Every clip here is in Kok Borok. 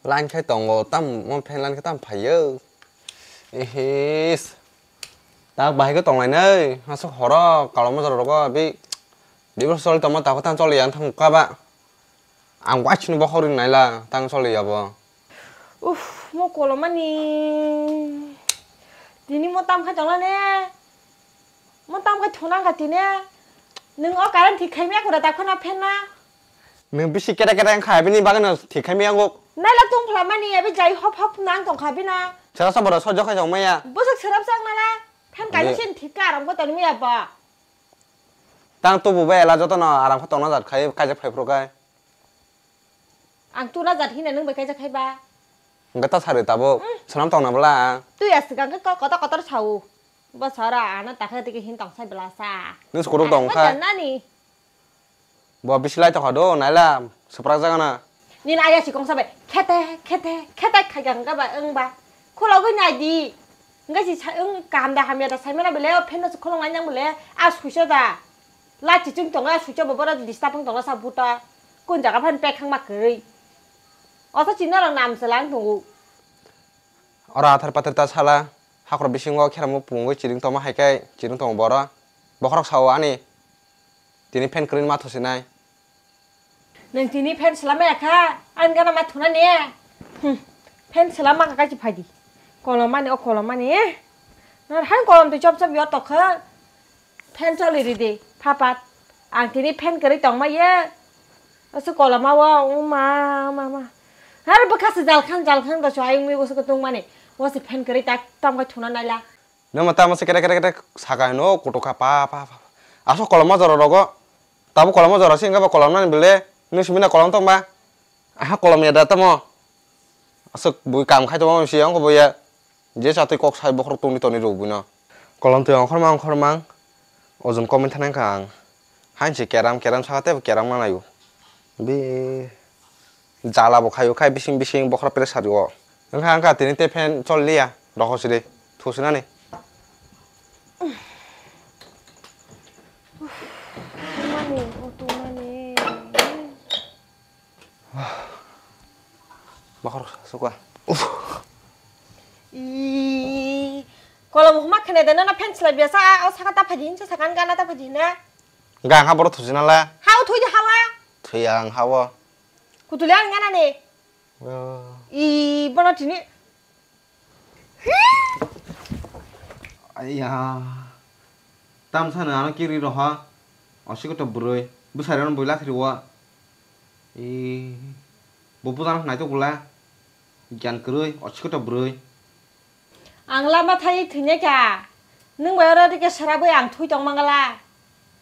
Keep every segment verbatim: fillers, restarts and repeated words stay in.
Line khai tongo, tam mo phen line khai tam phaio. Ihis. Tak bahai khe tonglainai, aswk horo, kolom jora rogo, bi, divorce choli tongma, tako tang choli yang thang ka ba. Ang waisini bokhok ring naila, tang choli ya bo. Uff, mo kolomani. Tini mo tam khai tongla ne? Mo tam khai thuna kha tine? Nung o current thik khai miya kura ta khona phen na? Nung bisi kere kere wngkha, bini bagwi no thik khai miya go. Naila tong phla mani, abi jai hop hop nang tong kha bina. Sera sa bora sojok khai jong maya. Bwswk serap sak nala. Phen kaisa Be- sin thik ka aram ko tani miya ba. Tang tubu bai ela joto no aram khe tongna jat khai kaijak phai phuru khai. Ang tuna jat hina nung bai kaijak khai ba. Hingke ta sari tabuk. Mm. Sonam tongna bwla. Twi aswk ang khe kotor kotor sao. Bo sora ano takhe tiki hin tong sai bwla sa. Nung sukuruk tong kha. Nani. Bo bisi lai tokha do naila swprak jaga na. Nini aya si kongsa bai khete khete khete khai kang ka ba wng ba. Khulogwi nai di. Wngkha si sa wng kaham da hamya da sai mano bele o phen no se khulong nai nang bele a suisa da. La chiching tongo a suisa bo boro disturb wng tongo sa buta. Kun jaga phan pek khang ma kwrwi. Oto chini rok nam se lang tongo. Oro athar pathar ta sala, hakhor bisingo kheramo pungwi chiring tongma hai khe chiring tongo boro. Bokhorok sao ani, tini fan kwrwini ma thusinai. Nwng tini fan swlamaya kha, ani gana ma thuna ne? Hmm, fan swlam ma kha kachi phaidi. Kolom mani, o kolom mani. Nang hai kolom twi chop chop yo tokha. Fan choli ridi, phapat. Ang tini fan kwrwi tongma ye. Aswk koloma o, o ma, ma, ma. Har bwkha se jalkhang, jalkhang da so ayung mi bwswk tong mani. O se fan kwrwi tak tam khai thuna naila. Nang ma tamo se kere, kere, kere saka hino, kutuk kha, pa, pa, pa. Aswk koloma jora rogo. Tabo koloma jora se wngkha ba kolom nani bele. Nung simi na kolom tong ba. Aha kolom ya da tamo. Aswk bui kam khai tongma si wngkha bo ya. Je chatwi kok sai bokhorok tongni tongni rw buino. Kolom twi ongkhorma ongkhorma ojon komwi thana wngkha ang. Hain se keram keram saka tei keram ma naio. Bi jala bo khaio khai bising bising bokhorok pressure o. Wngkha wngkha tini tei fan chol liya rokho siri thusinani. Mani, o tongmani. Bokhorok sukha. Ih, kolom huma khene de, nono fan chwlai biasa, a, o saka ta phaji hinsa saka gana ta phaji hina. Ga ha boro thusi nala. Ha o thoi de hawa. Thoi ang hawa. Kutuli ang gana ne. Oh. Ih, bono tini. Aiya. Tam sano ano kiri roha. Osikoto bwrwi. Bwsari ano bwla khiriwa. Ih. Bo bujana naitok bwla. Giyan kwrwi, osikoto bwrwi. Ang lama thai thwinai kha. Nwng bai oro rike srabwi ang thwi tong mangala.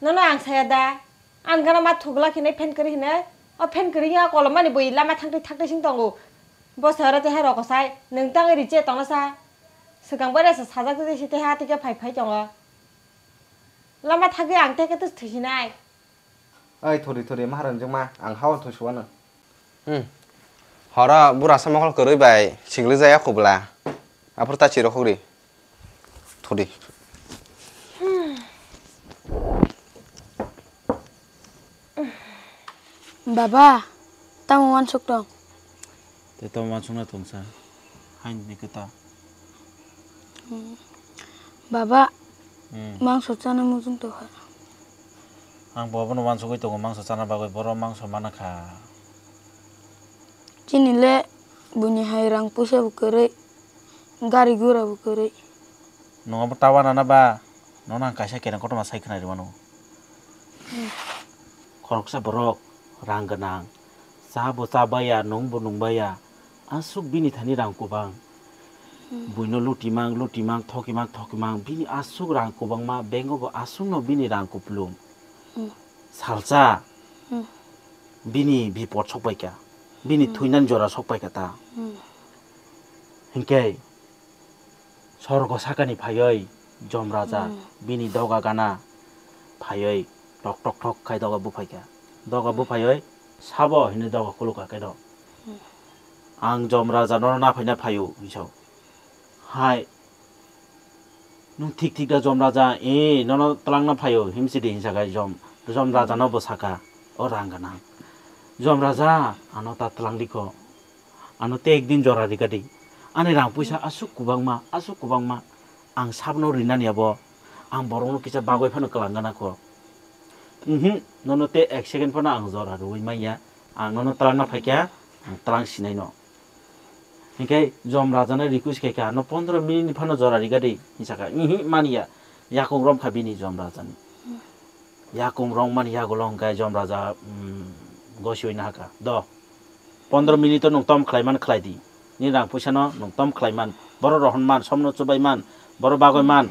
Nono ang saya da. Ang gana ma thugla khinai fan kwrwi hinai. O fan kwrwi ya kolom mani bwi lama thangtwi thangtwi sing tongo. Bo saya oro teha rokosai. Nwng tangwi ri che tongna sa. Swkang bai resa sajak twi si teha tike phai phai tongo. Lama thagwi ang teke twi thwisinai. Ai thori thori maharang jwngma ang hao thoi suwano. Hmm. Horo bura sa mokol kwrwi bai singli jaya khubla. Aphuru ta chiro khogri. Thori. Baba, tamo wansuk tong? Tei tamo wansukna tongsa. Haini kwtal. Hmm. Baba, hmm, mangso chana muchung tongkha. Ang bo bono wansugwi tongo, mangso chana bagwi, boro mangso mana kha. Chini le buini hai rang puisa bo kwrwi, gari gura bo kwrwi. Nwng abo ta wana na ba? Nono ang kaisa kereng kotorma sai khwnai rwmano. Hmm. Khoroksa borok rang gwnang, cha bo cha baya, nung bo nung baya, aswk bini thani rang kubang. Hmm. Buino lutimang, lutimang, thokimang, thokimang, bini aswk rang kubangma, bank o bo aswkno bini rang kuplung. Hmm. Salsa, hmm, bini bipot sokpaikha, bini, hmm, thwinani jora sokpaikha ta. Hmm. Hinkhe, Sorgo sakani phaiwi Jom Raja, hmm, bini doga gana phaiwi tok tok tok khai doga buphaikha. Doga, hmm, buphaiwi sabo hinwi doga khulukha khe do. Hmm. Ang Jom Raja nono naphaina phaio hinwi sao. Hai, nwng thik thik da Jom Raja, e nono twlangna phaio himsidi hinsa khe Jom, Jom Raja no bo saka, o rang gwnang. Jom Raja, ano ta twlang dikho. Ano tei ekdin jora rikadi. Ani rang puisa asuk kubangma, asuk kubangma. Ang sabno rinani abo. Ang borokno kisa bagwi phano kwlangna kho. Mhm, nono tei ek second phano ang jora rwui manya. Ang nono twlangna phaikha, ang twlang sinaino. Hinkhe Jom Rajano request khaikha, "No pondro minute ni phano jora rikadi," hinwi sakha. "Ihi, manya." Yakung romkha bini Jom Rajani. Yakung romani yagulo hwnkhe Jom Raja, mm, gosiwi nahakha. "Do, pondro minute o nwng tom khlaiman khlaidi. Nini rang puisano nwng tom khlaiman. Boro rohonman, somno chubaiman, boro bagwiman."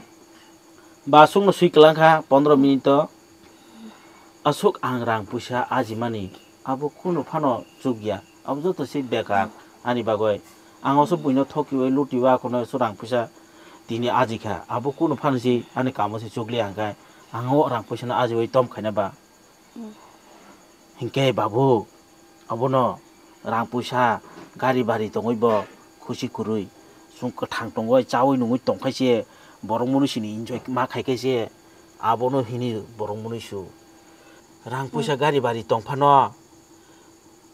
Ba aswkno swi kwlangkha pondro minute o. Aswk ang rang puisa ajimani, abo kunu phano chukya. Abo joto se bekar ani bagwi. Ang oso buino thokiwi lutiwi akono oso rang puisa tini ajikha. Abo kunu phano se ani kamo se chukliya hwnkhe ang o rang puisano ajiwi tom khaina ba. Hinkhe babu, abono rang puisa, gari bari tongwi bo khusi kwrwi. Chwng kwthang tongwi chawi nungwi tongkhaise borok munisini enjoy ma khaikhaise abono hini borok munisu. Rang puisa gari bari tongphano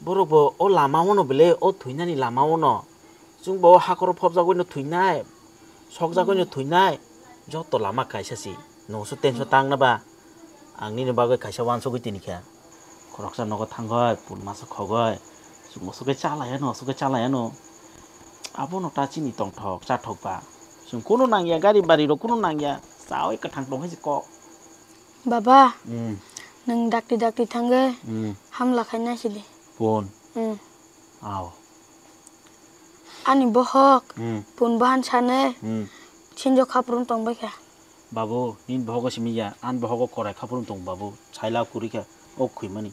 borok bo o lama ono bele o thwinani lama ono. Chwng bo o hakoro phobjagwino thwinai, sokjagwino thwinai, joto lama kaisa si. Nwngso tenso tangna ba? Ang nini bagwi kaisa wansugwi tini kha. Khoroksa nogo thangoi, pun masa khogoi. Chwng mosok khe chalai ano, mosok khe chalai ano. Abono ta chini tongthok, chathok ba. Chwng kunu nangya, gari bari rok kunu nangya. Chawi kwthang tong hai se kok. Baba, Hmm. Nwng dakti dakti thangwi Hmm. Hamla khaina sidi. Pun. Hmm. Ao. Ani bohok, Hmm. Pun bahan sane, Hmm. Sinjo khaprum tongbai kha. Babu, nini bohogo simi ya, ani bohogo korai khaprum tong babu, saila kuri kha, o khwimani.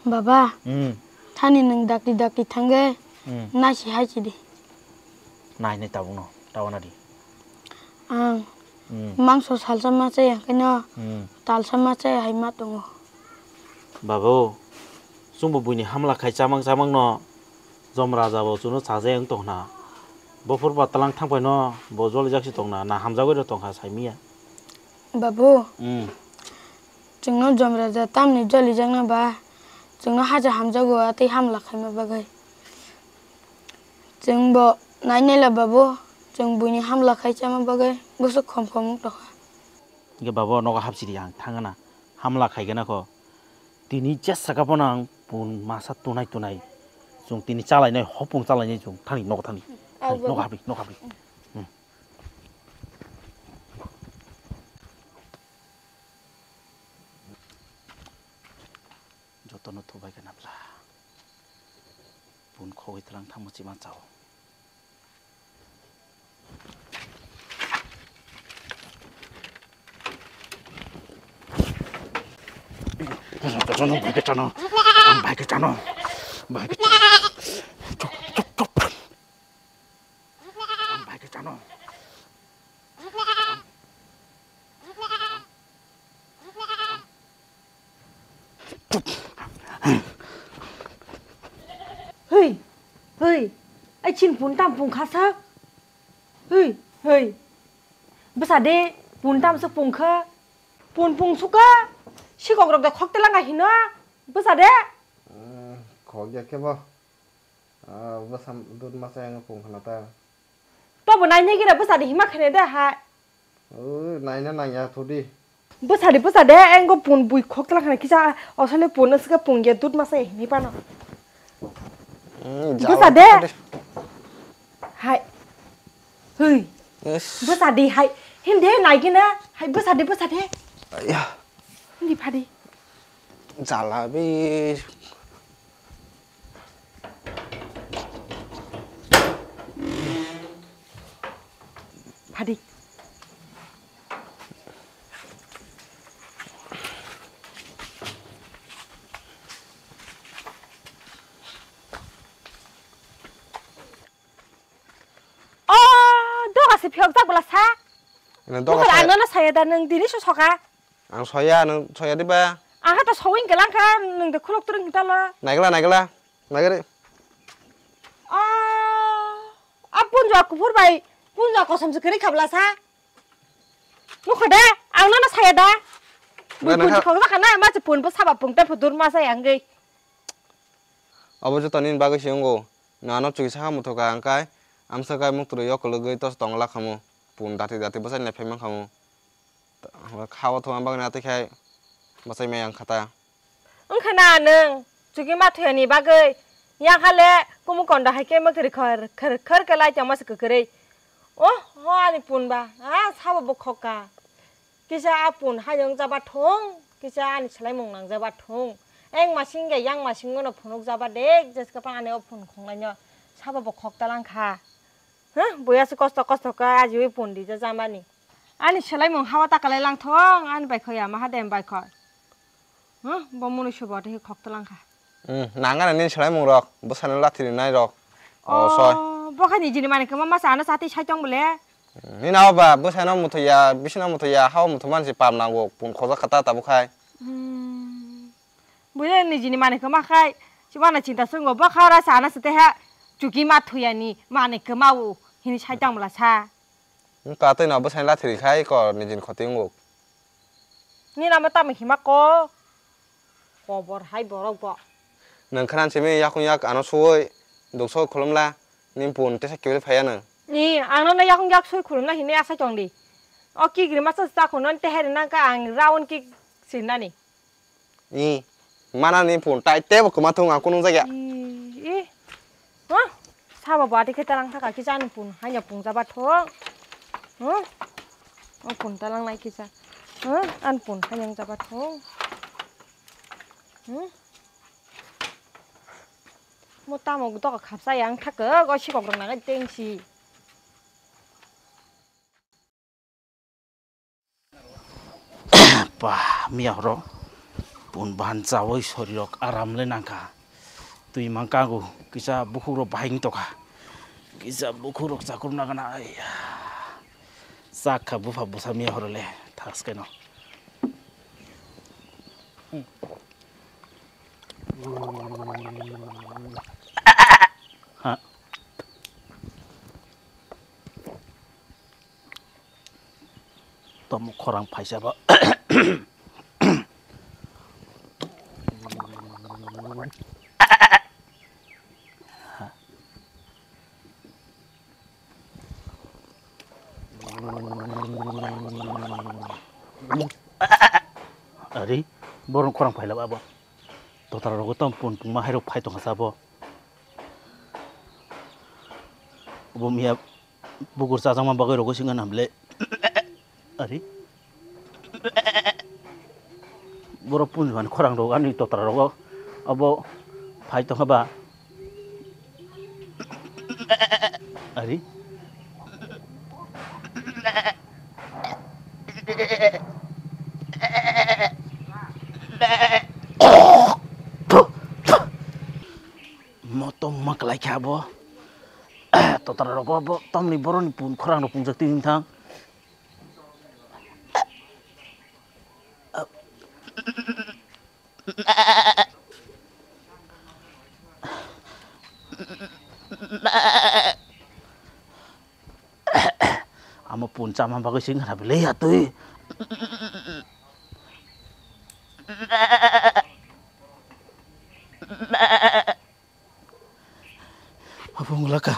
Baba, Hmm. Thani nwng dakti dakti thangwi Hmm. Naisi hai sidi. Nai nai tabukno, tawana di. Ang Hmm. Mangso salsa ma chaya khaino Hmm. Talsa ma chaya hai ma tongo. Babu, chwngbo buini hamla khai chamang chamang no Jom Raja bo chwngno chajai wng tongna. Bophor ba tlang thangpai no bo jolijak si tongna, na hamjagwi no tongkha saimiya. Babu, Hmm. Chwngno Jom Raja tamni jolijakna ba chwngno haja hamjago a tei hamla khaima bagwi. Chwng bo nai naila babu, chwng buini hamla khai chama bagwi bwswk khom khom wng tongkha. Hingke babu nogo hapsidi ang thangana hamla khaigana kho. Tini jesa ka bono ang pun masa tunai tunai. Chwng tini chalainai hopung chalainai chwng thani nogo thani. Thani, nogo hapdi, nogo hapdi. Hmm. Jotono thubai khe nabla. Pun khogwi tlang thangma chima chao. Jotono bai khe chano. Ang bai khe chano. Bai khe chano. Chok, chok, chok. Ang bai khe chano. Hei, hei, ai chin pun tam pung kha sa. Hei, hei. Bwsa de pun tam se pung kha. Pun pung su kha. Sikok rok de khok telang ga hino. Bwsa de. Hmm, khok ya khe bo. Ah, bwsa dud masa yang pung khana ta. To bo nai nai gira bwsa de hima khene de hai. Ui, naina nangya thudi. Bwsa de, bwsa de, engo pun bui khok tla khana kisa osole pun sika pun ge dud masa hini pano. Hmm, bwsa de. Hai. Hui. Yes. Bwsa de hai. Hinde nai gina. Hai bwsa de, bwsa de. Ayah. Hindi phadi. Jalabi. Phadi. O, doga se phiyok jak bwla sa. Eno doga. Bukhara sa. Ang nono saya da nwng tini so soka. Ang soya, nwng soya diba? Ang hato sowing kelang kha, nwng de khulok twrwng talo. Naigla, naigla, naigri. Ah, a punjua kuphur bai, punjua kosom se kwrwi khabla sa. Nukho de, ang nono saya da. Bui pun khok jakha na, ma se pun bo saba pung te phutur ma sa yang gwi. Abo joto nini bagwi se wngo. Nwng ano chuki sakha muthuka hwnkhe amsa kai muktwrwi yokologwi tos tongla khamu. Pun dati dati bwsai naiphai mankhamu. Kha o thwma bagwi natwi khai bwsai maya wngkha ta. Wngkha na nwng chuki ma thuyani bagwi yakhale kumu kondo hai khe mwkhwrwi khor khor khor khe lai tongma se kwkhwrwi. Oh, ho ani pun ba. Ah, sabo bo khokka. Kisa a pun hai wng jaba thung, kisa ani swlaimung nang jaba thung. Eng masing ge yang masing no phunuk jaba de, jeska pa ani o pun khongnai no. Sabo bo khok ta lang kha. Huh? Buya se kosto kosto khe ajiwi pun di ja jamani. Ani swlaimung hawa ta kalai lang thung, ani bai khoya maha dem bai khoi. Huh? Bo munu subo te khok ta lang kha. Hmm, nang ani ni swlaimung rok, bwsano lathi rinai rok. Oh, soi. Bo kha ni jini mani khe ma masa ano sati sai tong bole. Hmm, ni na ba bwsano muthuya, bisino muthuya, hao muthu mansi pam nango, pun khoja kata tabuk khai. Hmm. Buya ni jini mani khe ma khai, chimana chinta sungo, bo kha ra sana sate ha, chuki ma thuyani, mani khe ma u, hini sai tong bwla sa. Wngkha tei no bwsai lathiri khai kor nijini khoti wnguk. Nini amo tamo hima ko? Kobor hai borok bo. Nwng khna simi yakung yak ano suwi dukso khulumla nini pun tesa kiphilwi phaiya nwng. Ni, ang nono yakung yak suwi khulumna hinwi asai tong di. O kik rima sa sa khunun teher nang ka ang round kik sinani. I, mana ni phone tai tebo kwma thung ang kunung jagya. I, i. Huh? Sabo bati khe talang thaka kisa ani phone hanya phone jaba thung. Huh? O phone talang nai kisa. Huh? An phone hanya jaba thung. Hmm? Mo tamo doka khapsa yang thaka go sikok rang nang tengsi. Bah, miya horo pun bahan chawi sorirok aram le nangkha. Twi mangkago kisa bukhukrok bahai wng tokha. Kisa bukhukrok chakrwna gana, aiya. Chak kha bupha bwsa miya horo le, thas keno. Ha. Tomo khorang phaisa ba. Ari, borok khorang phaila ba bo. Totara rogo tom pun pungma hairok phai tongkha sabo. Obo miya bukur chajakma bagwi rogo singha namle. Ari. Borok punjwan khorang rogo ani totara rogo. Obo phai tongkha ba. Ari. Motom ma kwlai kha bo. Totara rogo bo tamni boroni pun khorang rok pungjak twi wngthang. Amo pun chama bagwi sing hana belai atwi. Abong laka.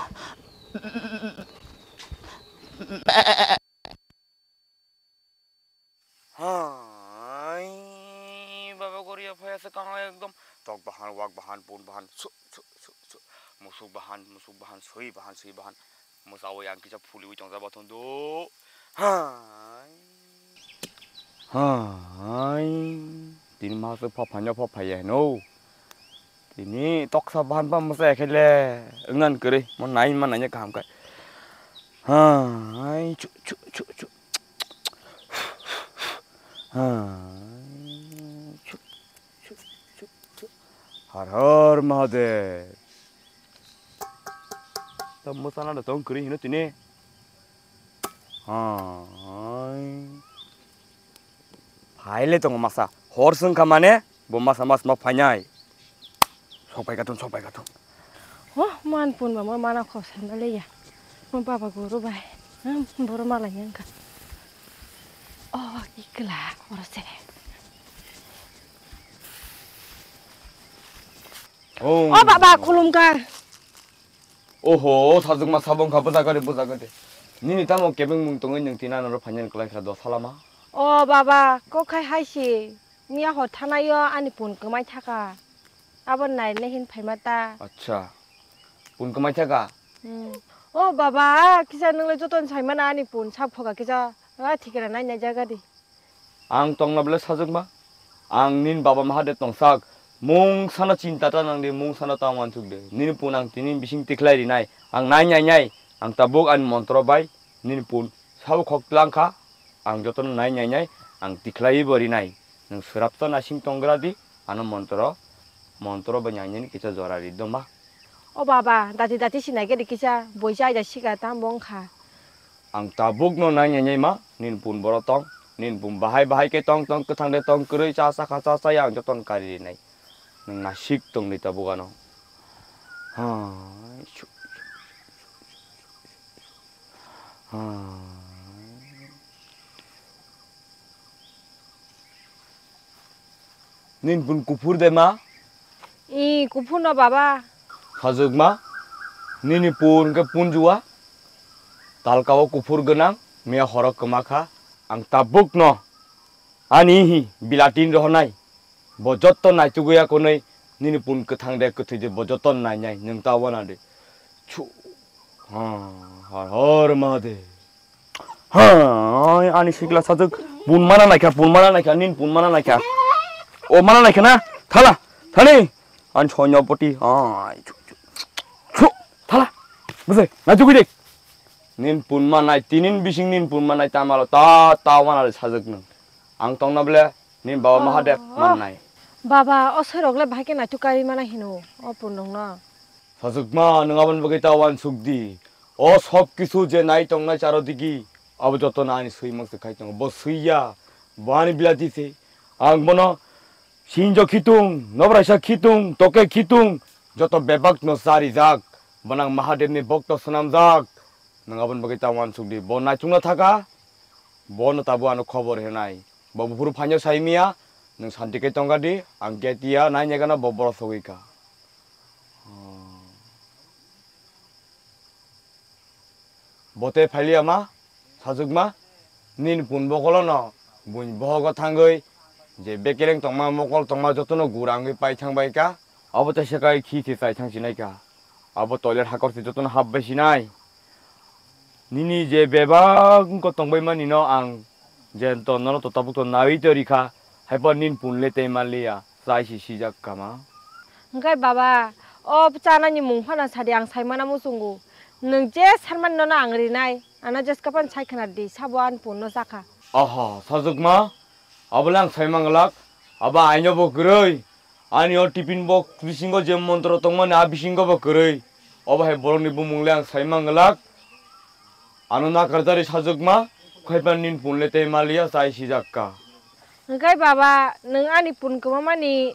Hai, baba goria phaya se kang ekdom tok bahan, wak bahan, pun bahan, su, su, su, su. Musuk bahan, musuk bahan, sui bahan, sui bahan. Musawi ang kisa phuli wi tongja bathon do. Hai. Hai. Tini ma se pha phanya pha phaya no. Tini toksa bahan pa masa ekhele wngnan kwrwi mo nai ma nanya kaham kai. Hai chu chu chu chu. Hai chu chu chu chu. Har har Mahadev. Ta mosana da tong kwrwi hino tini. Hai. Phaile tongo masa. Hor swngkha mane bo masa mas ma phainai. Sok pai kathun, sok pai kathun. Oh, man pun ba mo mana khosai ma leya. Mo baba guru bai. Hmm, boro malai nangka. Oh, ikla oro se. Oh. Oh, baba khulumkha. Oho, sajwkma sabo wngkha, bwjagadi, bwjagadi. Nini tamo kebengmung tongwi nwng tini ano phainani kwlai kha do salama? O baba, kok khai hai si. Miya hor thanaio ani pun kwmai thaka. Abo naina hin phaima ta. Acha. Pun kwmai thaka? Hmm. O baba, kisa nwng le joton saimana ani pun sab khoga kisa. A thikra nai nai jaga di. Ang tongna bele sajwkma. Ang nin baba maha de tongsak. Mung sana chinta ta nang di, mung sana ta wansuk de. Nini pun ang tini bising tikhlai rinai. Ang nai nai nai. Ang tabuk ani montro bai. Nini pun sabo khok tlang kha. Ang jotono nai nai nai. Ang tikhlai bo rinai. Nwng swrapsa nasing tonggra di. Ano montro. Montro bai nai nai kisa jora ri doma. O baba, dati dati sinai gede kisa. Boisa aida sika tam bong kha. Ang tabuk no nai nai nai ma, nin pun boro tong, nin pun bahai bahai ke tong tong, kwthang de tong, kwrwi cha cha kha cha cha ya, ang joton kari rinai. Nwng nasik tong ni tabuk ano. Hai, shu, shu, shu, shu, shu, shu. Hai. Nin pun kuphur de ma? I, kuphur no baba. Sajwkma, nini pun ke punjua, talka o kuphur gwnang, miya horo kwma kha, ang tabuk no ani hi bilatin rohonai, bo jotto naitugwi ya konwi, nini pun kwthang de kwthwi de bo jotto nainai, nwng ta wana de. Chu. Ha, har har Mahadev. Ha, ani sikla sajwk pun mana naikha, pun mana naikha, nin pun mana naikha. O mana naikha na? Thala, thani. Ani sonyo poti. Ai, chu, chu, chu, thala. Bwsai, na jugui de. Nin pun manai, tinin bising nin pun manai, tamalo ta, ta wana le sajwk nung. Ang tongna bele, nin baba Mahadev Oh. Mannai. Baba, o soi rok le bahai ke naituk kari mana hino, o pun nung no. Sajwkma, nwng aboni bagwi ta wansuk di. O sob kisu je nai tongnai charo digi, abo joto no ani swi mangse khai tongo. Bo swi ya, bo ani bilati se. Ang bono sinjo khitung, nobraisa khitung, toke khitung, joto bebak no charijak. Bono ang Mahadev ni bokto swnamjak. Nwng aboni bagwi ta wansuk di. Bo naichungna thaka, bono tabuk ano khobor hinai. Bo buphuru phaino sai miya, nwng santi khe tongkha di, ang ketiya nai nai gana bo borok sogwi kha. Bo tei phailiya ma, sajwkma, nini pun bokolono buini bohogo thangwi je bekereng tongma, mokol tongma jotono gurangwi pai thang bai kha, abo teisa kai khi se chai thang sinai kha, abo toilet hakor se jotono hap bai sinai. Nini je bebak wngkha tongbai mani no ang je to nono to tabuk to nawi to rikha, haibo nin pun le tei manliya, chai si sijak kama. Hwnkhe baba, o chanani mung phano sadi ang saimana muchungo. Nwng je sarmani nono ang rinai, ano jeska phano sai khna di, sabo ani pun no chakha. Aha, sajwkma, abole ang saimang glak, abo aino bo kwrwi, ani o tiffin box bisingo je montro tongmani a bisingo bo kwrwi, obo hai borokni bumung le ang saimang glak, ano nakarjari sajwkma, khaipan nin pun le tei manliya chai sijak ka. Hwnkhe baba, nwng ani pun kwmamani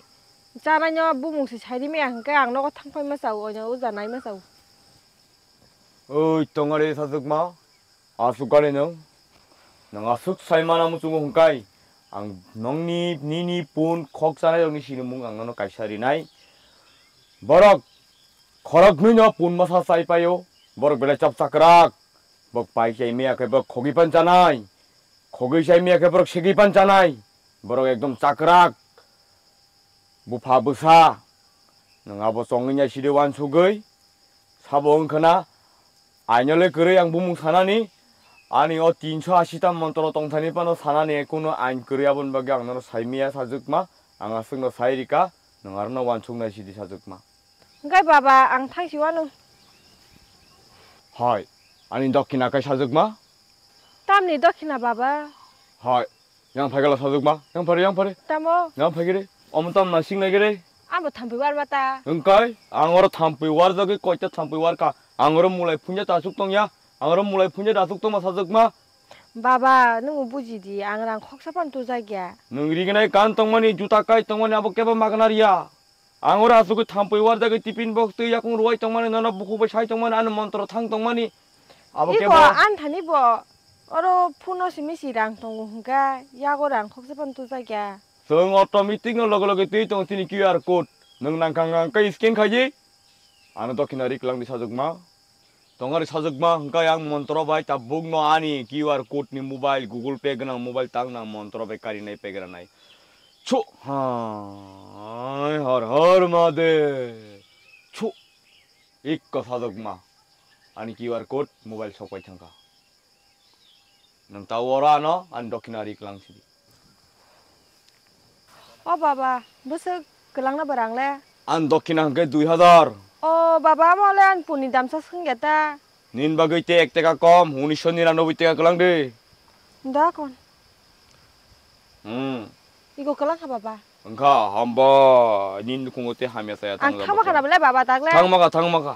Chanaino bumung se saidi maya hwnkhe ang nogo thangpai masa o, oino uja nai masa o. Oi, tongare sajwkma, aswk gani nwng? Nwng aswk sai mana muchungo hwnkhe ang nongni nini pun khok chanai rokni sinimung ang nono kaisa rinai. Borok khoroknwino pun masa chai paio, borok belai chap chakrak. Bok pai chai maya khe borok khogwi pan chanai. Khogwi chai maya khe borok segwi pan chanai. Borok ekdom chakrak. Bupha bwsa, nwng abo chongwi nai sidi wansugwi, sabo wng khna, aino le kwrwi ang bumung sanani, ani o tinso asi ta montro tongthani phano sanani kunu ain kwrwi, aboni bagwi ang nono sai maya sajwkma, ang aswkno sai rika, nwng arono wansuk nai sidi sajwkma. Hwnkhe baba, ang thangsi wano. Hai, ani dokhina khe sajwkma? Tamni dokhina baba? Hai, yang phaikala sajwkma, yang phare, yang phare. Tamo? Yang phaikere, omo tam na sing naikere. Amo thampui warma ta. Wngkai, ang oro thampui warjagwi koita thampui warkha. Ang oro mulai phunja ta aswk tongya, ang oro mulai phunja ta aswk tongma sajwkma. Baba, nwng bujidi, ang rang khoksa phano tujakya. Nwng rignai kan tongmani, juta kai tongmani, abo kebo magna riya. Ang oro asugwi thampui warjagwi tiffin box twi yakung ruwai tongmani, nono bukhuk bai sai tongmani, ano montro thang tongmani. Abo iko kebo anthani bo oro phuno simi si rang tongo hwnkha, yago rang khoksa phano tujakya. Chwng automatic no loge loge twi tongo chini Q R code. Nwng nangkha hwnkha hwnkhe scan khaidi. Ano dokhina ri kwlangdi sajwkma. Tongari sajwkma hwnkha yang montro bai tabukno ani Q R code ni mobile, Google Pay gwnang mobile tangnang montro bai karinai pegranai. Chu hai har har made. Chu ikko sajwkma ani Q R code mobile sok pai thangkha. Nwng ta oro ano ani dokhina ri kwlang sidi. O baba, bwswk kwlangna barang le? Ani dokhina hwnkhe dui hazar. O baba, amo le ani puni damsa swngya ta. Nini bagwi te ek taka kom, unisho niranoboi taka kwlang de. Da kon. Hmm. Iko kwlang kha baba. Wngkha, hamba, nini nukhungo te hamya saya. Ang thangma kha na bole baba tagle. Thangma kha, thangma kha.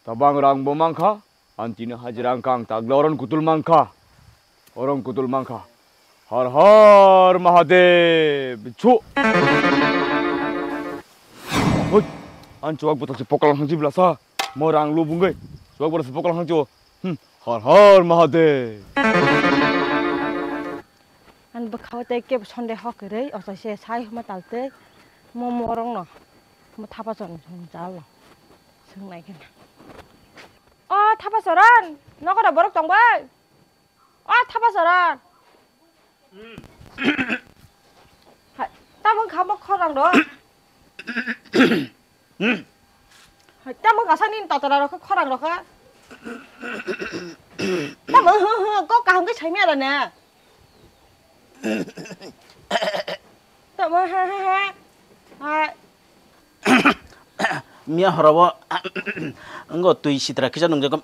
Tabang rang bo mankha, ang tini hajira wngkha, ang tagle oron kutul mankha. Oron kutul mankha. Har har Mahadev. Chu. Hoi. Ang chuwak bwtasi pokal hangchi blasa. Mo rang lu bungwi. Chuwak bwtasi pokal hangchi o. Hmm. Har har Mahadev. Ang bwkhao tei kebo sonde hok kwrwi, ochaise sai hwnma tal tei mo morokno mo thapa chorni song chalo. Swngnai khe na. O thapa choron, nogo da borok tong bai? O thapa choron. Hai, tamo wngkha mo khorang do? Hai, tamo kasa nini totora rokha, khorang rokha. Tamo, hu, hu, kok kaham khe saimya da ne. Tamo, ha, ha, ha. Hai. Miya horo bo, ngo twi sitra kisa nungjago,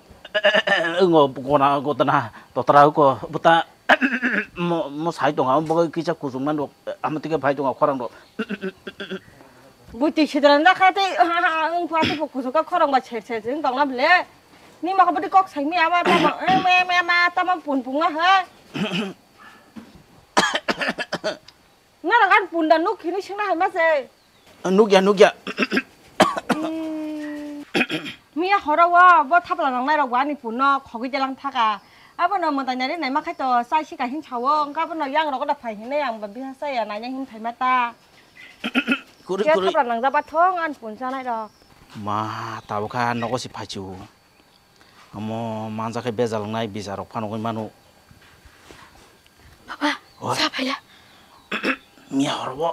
ngo gona, gotana, totora ko, buta, mo, mo sai tonga, bo kisa kusung man rok, amo tike phai tonga khorang rok. Buti sidran da kha tei, ha, ha, wng pha tei bo kusu ka khorang ba ser ser wng tong na ble. Ni ma ko buti kok sai mi ama tamo, em, em, em, a tamo pun pung ma ha. Na rok an pun da nuk khini sing na hai ma se. Nuk ya, nuk ya. Miya horo wo bo thapla nang nai rok bo ani pun no khogwi jalang thaka. Abo no mwtai nari nai ma khai to chai si ka hin chawo, wng ka bo no yang rok da phai hin ne ang ba biha sa ya nai nai hin phai ma ta. Kuri, kuri. Thapla nang jaba thong an pun chanai rok. Ma, tabukha nogo si phaichu. Omo manjak khe bejal wngnai, bijar rok phano wngwi mano. Baba, oi. Sa phaiya. Miya horo bo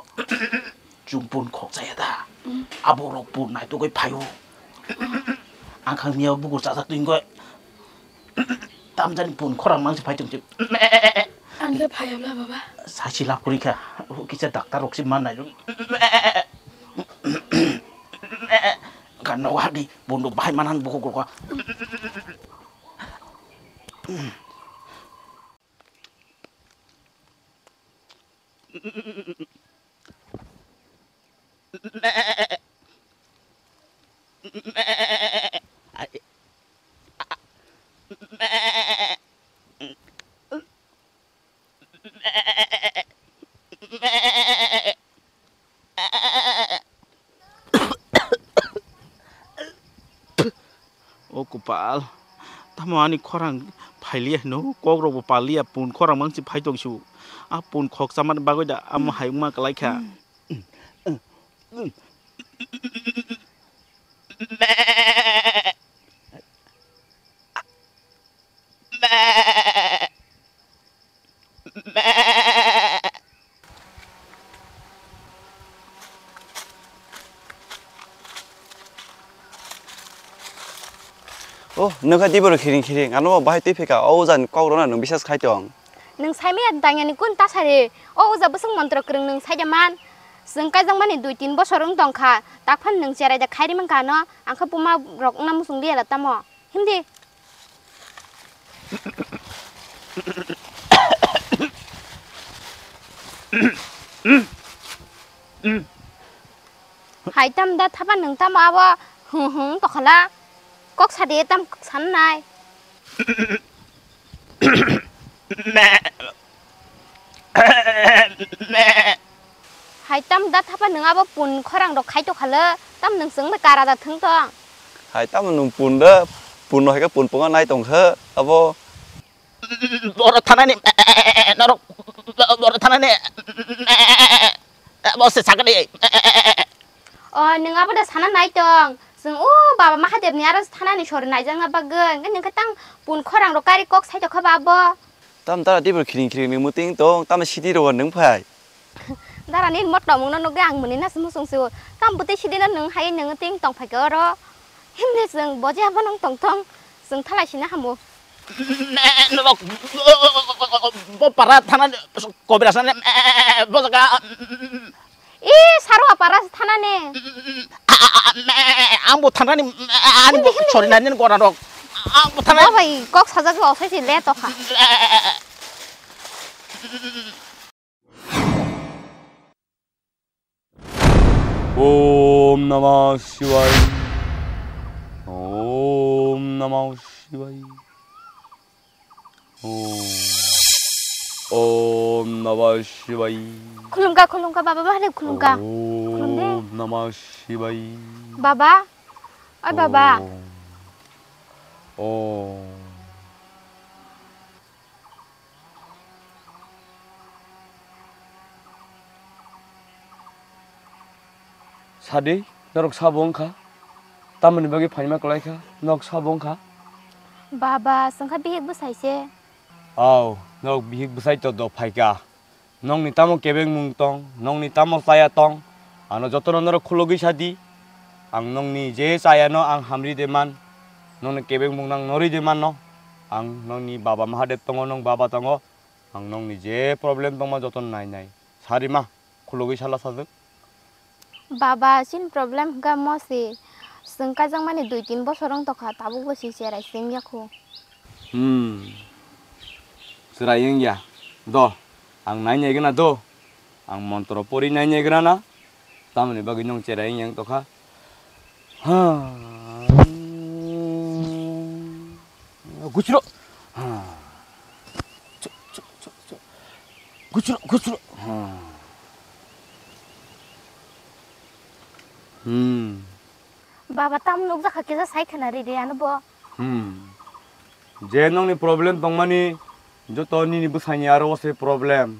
chwng pun khok chaya da. Mm. Abo rok pun naitugwi phaio. Mm. Ang kha miya bukur chajak twi wngwi. Tamjani pun khorang mang se phai tong se. Ang le phai abla baba. Sachi lap kuri kha. Kisa daktar rok se man nai. Kan no hadi pun rok bahai manan buku kok. O kopal, tamo ani khorang phailiya hino, kok rok bo pal liya, pun khorang mang si phai tong su. A pun khok chamani bagwi da amo hai wngma kwlai kha. Oh, nokha tiboro khiring khiring, ano bahai twi phika, o ujan kok rona nung bisas khai tong. Nung saimaya dangyani kun tasari, o uja bwswk montro kwrwng nung saida man. Chwng kaijakmani dui tin bosor wng tongkha, takphano nung cherai da khairi mankha ano, angkha buma rok wngna muchung liya da tamo. Himdi. Hai tam da thapa nung tamo abo hung hung tokhala. Kok sadi tam sanai. Hai tam da thapa nung abo pun khorang rok khai tokhala, tam nung chwng bai kara da thung tong. Hai tam nung pun da, pun no hai khe pun punga nai tong kha abo. Boro thanani, norok boro thanani, bo se sakani. O, nung abo da sana nai tong. Chwng o Baba Mahadevni aro thanani sori naijakna bagwi, hwnkhe nwng khe tang pun khorang rok kari kok sai tokha ba abo. Tam tara tibur khiring khiring ni muting tong, tamo sidi rogo nwng phai. Dara nini mo tongmung no nugwi ang mwnwi na se musung se o. Tam bwtwi sidi no nwng hai nwng ting tong phai khe oro. Himni chwng boje abo nwng tong thong, chwng thalai sina hamo. Bo para thana kobira sane bo jaga. I saro apara thanani. Ang bo thanani ani bo sori nani gora rok. Ang bo thanani. Ba bai kok sajak o sai si le to kha. Om Namah Shivaya. Om Namah Shivaya. Om. Om Namah Shivaya. Khulumkha, khulumkha, Baba Mahadev khulumkha. Khulumde. Om Namah Shivaya. Baba. Oi Baba. Om. Om. Sadi, norok sabo wngkha? Tamoni bagwi phaima kwlaikha, nok sabo wngkha? Baba, chwngkha bihik bwsai se. Aw, norok bihik bwsai to do phaikha. Nokni tamo kebengmung tong, nokni tamo chaya tong, ano jotono norok khulogwi sadi. Ang nokni je chayano ang hamri de man, nokni kebengmung nang norwi de manno. Ang nokni Baba Mahadev tongo, nok Baba tongo. Ang nokni je problem tongma jotono nai nai. Sarima, khulogwi sala sajwk. Baba, chini problem hwnkha mosi. Chwng kaijakmani dui tin bosor wng tokha, tabukbo si cherai se wngya kho. Hmm. Cherai wngya. Do, ang nai nai gana do. Ang montro pori nai nai gana na. Tamoni bagwi nwng cherai wngya wng tokha. Ha. Guchiro. Ha. Chuk, chuk, chuk, chuk. Guchiro, guchiro. Ha. Hmm. Baba, tam nukjakha kisa sai khwna ridi ano bo. Hmm. Je nokni problem tongmani joto nini bwsani aro o se problem.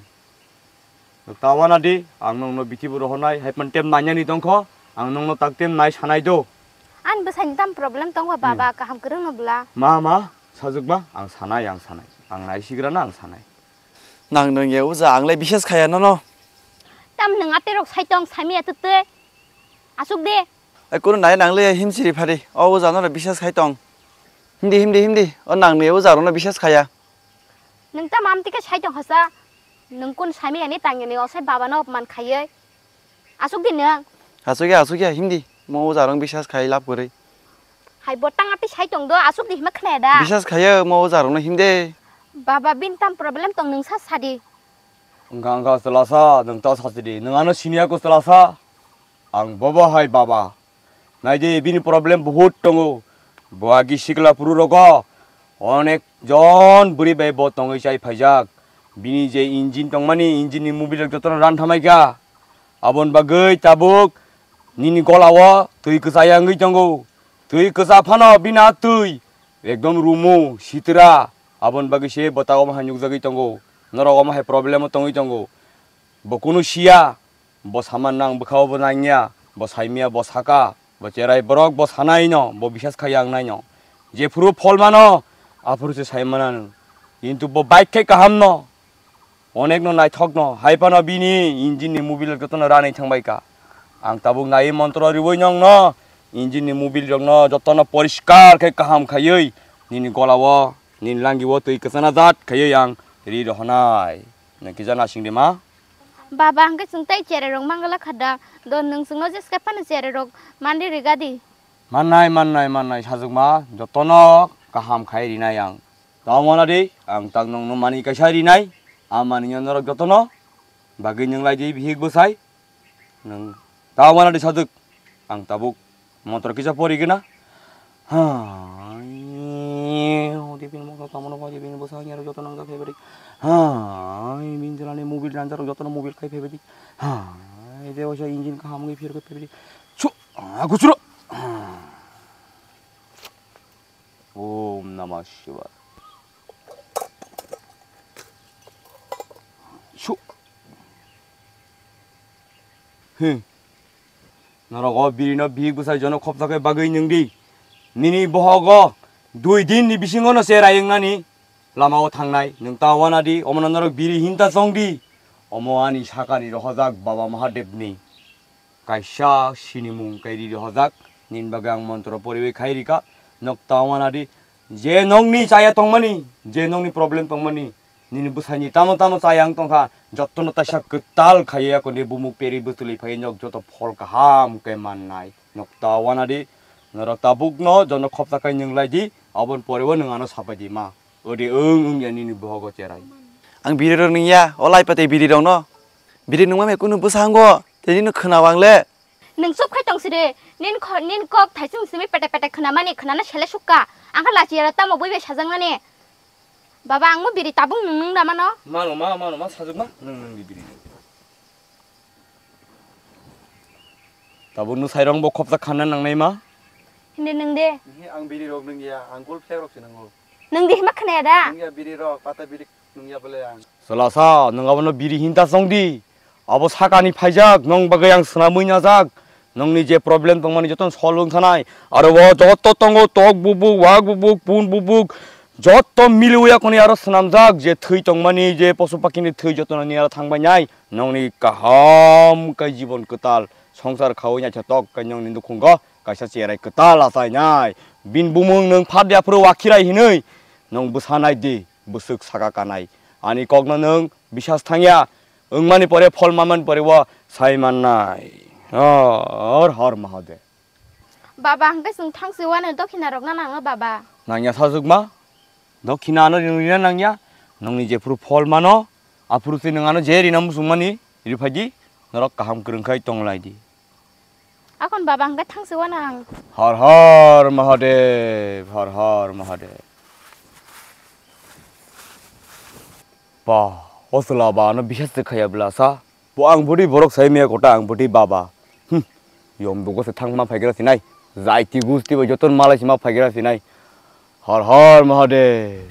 Tawana di, ang nokno bithi bo rohornai, hai phan tem nainani tongkho, ang nokno tak tem nai sanai do. Ani bwsani tam problem tongkha baba, hmm, kaham kwrwngno bwla. Ma, ma, sajwk ma, ang sanai, ang sanai. Ang nai sigrana, ang sanai. Nang nwng ya uja, ang lai bisas khaya nono. Tam nwng aterok sai tong, samiya twtwi. Asuk de. Ai kunu nai nang le himsiri phari. O uja no bisas khai tong. Himdi, himdi, himdi. O nang ni uja rok no bisas khaya. Nwng ta mam tike sai tong hasa. Nwng kun sami ani tang ni osai baba no man khayoi. Asuk di nwng. Asuk ya, asuk ya, himdi. Mo uja rok bisas khai lab kwrwi. Hai bo tang ati sai tong do, asuk di hima khna da. Bisas khaya mo uja rok no himde. Baba bin tam problem tong nwng sa sadi. Wngkha, wngkha, chwla sa, nwng ta sasi di. Nwng ano siniya ko chwla sa. Ang bobo hai baba. Naidi, bini problem bahut tongo. Bo agi sikla phuru rogo onek jon bwrwi bai bo tongwi chai phaijak. Bini je engine tongmani, engine ni mobil rok jotono ran thamai kha. Aboni bagwi tabuk nini gola o twi kwchaya wngwi tongo. Twi kwcha phano bini a twi ekdom rumu, sitra. Aboni bagwi se bo ta omo hai nukjagwi tongo. Norok omo hai problem o tongwi tongo. Bo kunu siya, bo saman nang bwkha o bo nangya, bo saimya, bo saka, bo cherai borok, bo sanai no, bo bisas khai ang nai no. Jephuru phol mano, aphuru se sai manano. Kintu bo bike khai kaham no, onek no naithok no, hai phano bini engine ni mobil jotono ranai thangbai ka. Ang tabuk nai montro riwi nong no, engine ni mobil rok no jotono poriskar khai kaham khaiwi, nini gola o, nini langi o twi kwchana jat khaiwi ang ri rohonai. Nang kisa nasing de ma? Baba, hwnkhe chwng tei cherai rok mangala khada. Do nwng chwngno jeska phano cherai rok manri riga di. Mannai, mannai, mannai, sajwkma jotono kaham khai rinai ang. Tamo na di, ang tak nwngno mani kaisa rinai. A mani norok jotono bagwi nwng lai di bihik bwsai. Nwng ta wana di sajwk, ang tabuk motor kisa pori gana. Hai, odi bini motor tamo no pai bini bwsa ni aro joto nang jak phai bari. Hai, bini jela ni mobil ranjar joto no mobil khai phai bari. Hai, de osa engine kaham ngi phir khai phai bari. Chu, aku churu. Om Namah Shivaya. Shu. He. Norok o biri no bihik bwsai jono khopsa khe bagwi nwng di. Nini bohogo dui din ni bisingo no cherai wngnani lama o thangnai. Nwng ta wana di, omo no norok biri hinta chong di. Omo ani sakani rohojak Baba Mahadev ni kaisa sinimung kai ri rohojak. Nini bagwi ang montro poriwi khai rika. Nok ta wana di, je nokni chaya tongmani, je nokni problem tongmani, nini bwsaini tamo tamo chaya ang tongkha, jottono taisa kwtal khaiya koni bumuk peri bwtwlwi phai nok joto phol kaham khe mannai. Nok ta wana di, norok tabukno jono khopsa khai nwng lai di, aboni pore o nwng ano sapai di ma. Odi wng wng ya nini bohogo cherai. Ang biri rok nung ya, o lai pate biri rok no. Biri nung ma me kunu bwsa hango, tei nini khwna wang le. Nwng chup khai tong sidi, nin kho-, nin kok thaisung simi pete pete khwnamani khwnana sele sukka. Ang kha lachi yara tamo bui bai sajaknani. Baba, ang mo biri tabung nwng nwng da mano. Mano ma, mano ma, sajwk ma, nwng nwng di biri. Tabuk nwng sairong bo khopsa khanna nangnai ma? Hindi nwng de. Ang biri rok nwng ya, ang gol flek rok se nango. Nwng di hima khwnaya da? Nwng ya biri rok, pata biri nwng ya bole ang. Sala sa, nwng abono biri hinta song di. Abo sakani phaijak, nwng bagwi ang swnamwi najak. Nwngni je problem tongmani jotono solve wng thanai. Aro o joto tongo tok bubuk, wak bubuk, pun bubuk. Joto miliwi yakoni aro swnamjak je thwi tongmani, je posu pakhini thwi jotono ni aro thangbai nai. Nwngni kaham khe jibon kwtal songsar khaui naithotok khe nwngni nukhungo kaisa cherai kwtal achainai. Bini bumung nwng phat ya phuru wakhirai hinwi nwng bwsa nai di, bwswk saka kanai. Ani kokno nwng bisas thangya, wngmani pore phol manmani pore o sai mannai. Har Har Mahadev. Baba, hwnkhe chwng thangsi uanw dokhina rokna nango, baba. Nangya sajwkma? Dokhina ano rina nangya. Nongni jephuru phol mano, aphuru se nwng ano je rina muchungmani, riphai di, norok kaham kwrwng khai tong lai di. Akhon baba hwnkhe thangsi uanw ang. Har Har Mahadev, Har Har Mahadev. Ba, o chwla ba ano bisas se khaya bwla sa. Bo ang bwtwi borok sai maya kota ang bwtwi baba. Hmm. Yom dugo se thangma phaigra sinai. Jaiti gusti bo joton malai sima phaigra sinai. Har Har Mahadev.